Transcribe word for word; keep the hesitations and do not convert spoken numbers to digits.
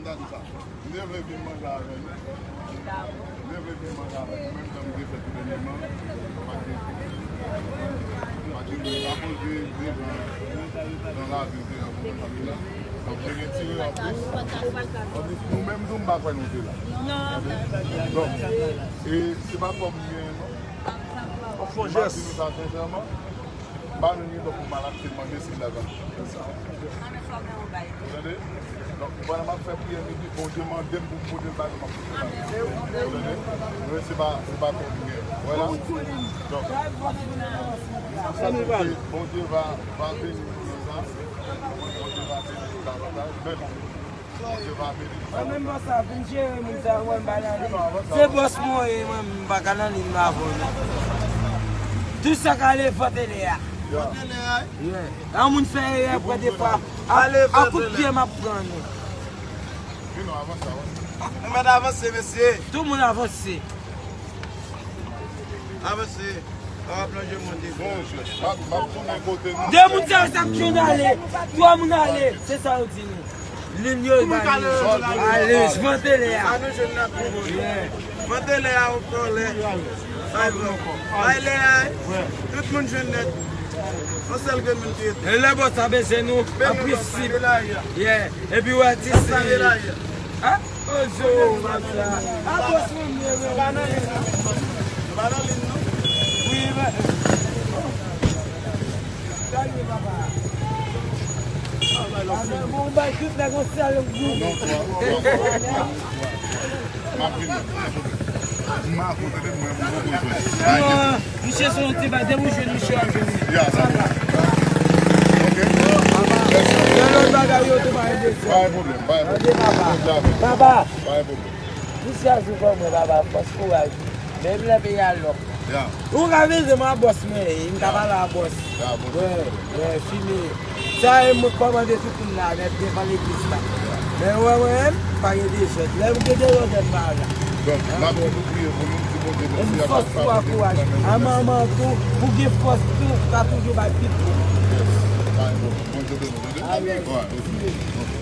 Gade sa. M te vle vin manje avè nou. M te vle vin manje avè nou. Menm jan m te fè tou dènyèman. Pa gen, pa gen moun pa poze devan, nan ravin, devan moun pa vin la. Donk, te gen tire anplis. Nou menm tou, m pa kwè nou te la. Donk, e se pa kòb m genyen, non. M ap di nou sa sensèman. M pa jwenn lidè pou m al achte manje si m ta jwenn. Ou tande? Donk, pandan m ap fè priyè midi, Bondye mande m pou m pote l ba nou, m ap pote l ba nou. Ou tande? Men se pa, se pa kòb m genyen. Vwala. Donk, m panse ke Bondye va, va beni nou nan sa. Bondye va beni nou davantaj. Men bon. Mwen menm bòs la vin jere moun sa yo, mwen m pa nan liy. Se bòs mwen ye, mwen m pa ka nan liy m avan non. Tout sa k ale vante lè a. Yeah. Yon moun fè erè pran defwa, a, a kout pye m ap pran nou. Vin non, avanse, avanse. Nou mèt avanse, mesye. Tout moun avanse. Avanse. Papa plonje monte. Bon, m ap, m ap tounen kote nou. De moun sa yo, sa k jwenn ale. Twa moun ale. Se sa yo di nou. Lin yo ba nou. Ale, vante lè a. Sa nou jwenn nan pi bon. Yeah. Vante lè a, ou kòlè. Bay lè a. Tout moun jwenn nèt. Yon sèl grenn moun ki rete. E lè bòs sa bezwen nou, an prensip. Yeah. Epi wè ti se. Ha? Ozo, mafya. A bòs mwen, mwen, mwen. Nou pa nan liy, non? Nou pa nan liy, non? Wi, men. Salye, papa. Bon, bay tout nèg yon sèl gou. Non, twa, twa, twa. M ap vini. M ap vini, mwen, mwen, mwen, mwen. Misye se yon ti bagay, depi w jwenn misye w ap jwenn li. Ya, sa bon. Ok. Mèsi. Gen lòt bagay yo tou pa gen bezwen. Pa gen pwoblèm, pa gen pwoblèm. Tande papa. Bondye avè w. Papa. Pa gen pwoblèm. Misye a sou kò mwen papa, fòs kouraj. Menm lè peyi a lòk. Ya. Ou ka veze mwen a bòs mwen ye, m ka pale a bòs. Ya, bòs. Wè, wè, fime. Sa e mwen kòmande tout moun la nèt devan legliz la. Men wè mwen menm, pa gen dezòd. Lè m gen dezòd, m pa la. Donk, m ap di nou priye pou nou, di Bondye mèsi, e fòs tou, ankouraj. A manman tou, pou gen fòs tou, ka toujou bay pitit. Yes. Pa gen pwoblèm. Bondye beni nou, tande? Amen. Wè, ok. Ok.